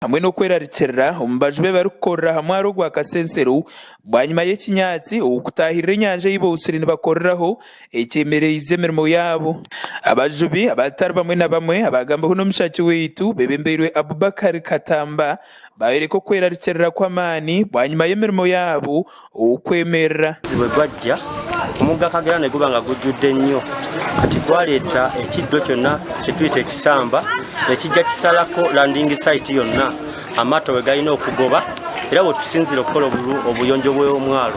Hamwe n'okwerarikirira omu baju be barikukorera aha mwaro gwa Kasensero bwanyima y'ekinyaatsi okutaahirira enyanja ei bootsire nibakoreraho ekyemereize emirimo yaabo. Abajubi abatari bamwe na bamwe abaagambaho n'omushaki waitu beebembeirwe Abubakar Katamba baayoreka okwerarikirira kw'amaani bwanyima y'emirimo yaabo okwemerera. Amaizi bwe gwajja, omugga Kagera ne guba nga gujjudde nnyo kati gwaleeta ekiddo kyonna kye tuyita ekisamba ne kijja kisalako landing site yonna amaato we galina okugoba era we tusinziira okukola obuyonjo bw'omwalo.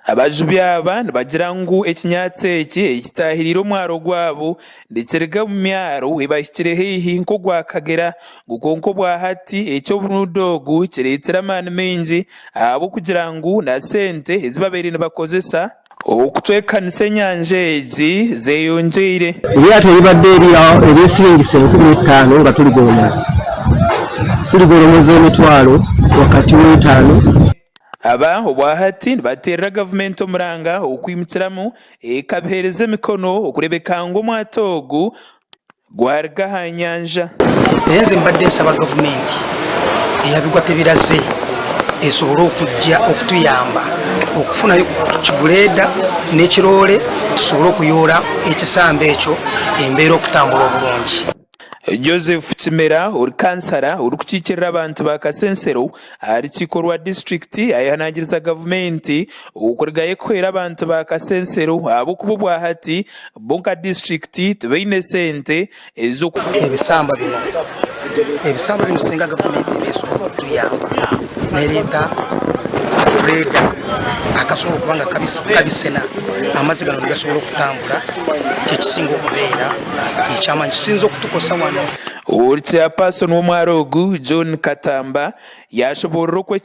Abajubi aba nibagira ngu ekinyaatsi eki ekitaahiriire omwaro gwabo nikiruga omu myaro ebahikire haihi nk'ogwa Kagera ngu kwonka obwahati eky'obunuuda ogu kireetsire amaani maingi ahabw'okugira ngu na sente ezi babaire nibakozesa okucwekanisa enyanja egi zeyongyeire. Eryato eribadde ery'esiringisa 5000 nga tuligolomola, tuligolomoza emitwalo wakati w'etaano. Aba obwahati nibateerera gavumenti omuranga okwimukiramu ekabiheereza emikono okureebeka ngu omwato ogu gwaruga aha nyanja. Naye nze mbadde nsaba gavumenti eyabigwa tebiraze esobole okujja okutuyamba okufunayo ku kiguleeda n'ekiroole tusobole okuyoola ekisamba ekyo embeera okutambula obulungi. Joseph Kimera ori kansara orikukiikirira abantu ba Kasensero aha rukiiko rwa disiturikiti ayehanangiriza gavumenti okurugayo kuhwera abantu ba Kasensero ahabw'okuba obwahati bo nka disiturikiti tibaine sente ez'oku. Ebisamba bino ebisamba bino singa gavumenti eba esobola okutuyamba nereeta grader akasobola okuba nga kabisena amaizi gano nigasobola okutambura kyekisinga okubeera ekyamaani kisinze okutukosa wano. Ori Chairperson w'omwaro ogu, John Katamba yaashoboorora oku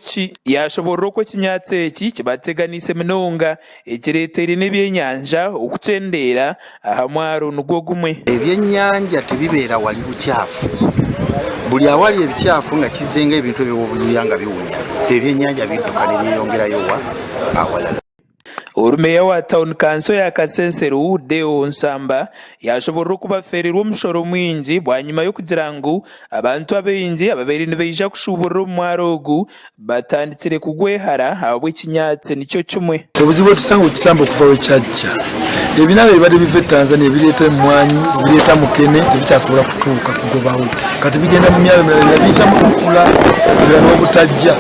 yaashoboorora oku ekinyaatsi eki kibateganiise munonga ekireeteire n'ebyenyanja okukyendeera aha mwaro nigwo gumwe. Ebyenyanja tibibeera wali bukyafu. Buli awali ebikyafu nga kizze nga ebintu eby'obuyuya nga biwunya, ebyenyanja bidduka ne byeyongerayo wa? Awalala. Ori Meeya wa tauni kanso ya Kasensero, Deo Nsamba yaashoboorora oku bafeereirwe omushoro mwingi bwanyima y'okugira ngu abantu abaingi ababaire nibaija kushuuburira omu mwaro ogu batandikire kugwehara ahabw'ekinyaatsi nikyo kimwe. Obuzibu otusanga okukisamba okuva wekyajja, ebinaaba ebibadde biva e Tanzania ebireeta emmwanyi, ebireeta mukene tebikyasobola kutuuka kugobawo kati bigenda mu myalo emirala ebirala biyita Mutukula ebirala n'obutajja.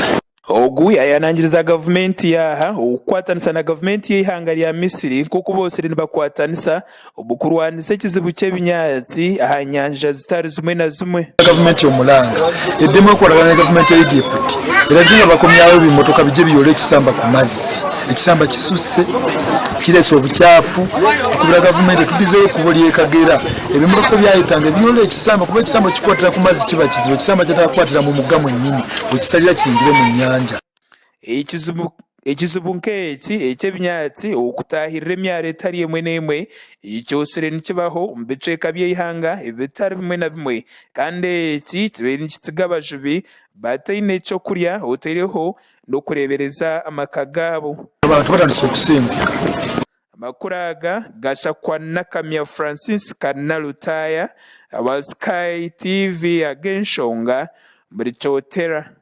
Ogu yaayehanangiriza gavumenti yaaha okukwatanisa na gavumenti y'eihanga rya Misiri nk'oku boosire nibakwatanisa omu kurwanisa ekizibu ky'ebinyaatsi aha nyanja zitari zimwe na zimwe. Gavumenti y'omuranga eddemu okukoragana ne gavumenti ya Egypt eragire nga bakomyawo ebimotoka bije biyore ekisamba ku mazzi. Ekisamba kisusse, kirese obukyafu. Tukubira gavumenti etudizeho ekubo ly'e Kagera ebimotoka ebyayetanga ebiyoola ekisamba kuba ekisamba okukikwatira ku mazzi kiba kizibu. Ekisamba kyetaaga kukwatira mu mugga mwennyini wekisalira kiyingire mu nyanja. Ekizibu nk'eki eky'ebinyaatsi okutaahirira emyaro etari emwe n'emwe kyotsire nikibaho omu bicweka by'eihanga ebitari bimwe na bimwe kandi eki kibaire nikitsiga abajubi bataine ky'okurya otaireho n'okureebereza amaka gaabo. Abantu batandise okusenguka. Amakuru aga gashakwa Nakamya Francisca Nalutaaya awa Sky TV ag'enshonga omuri Kyotera.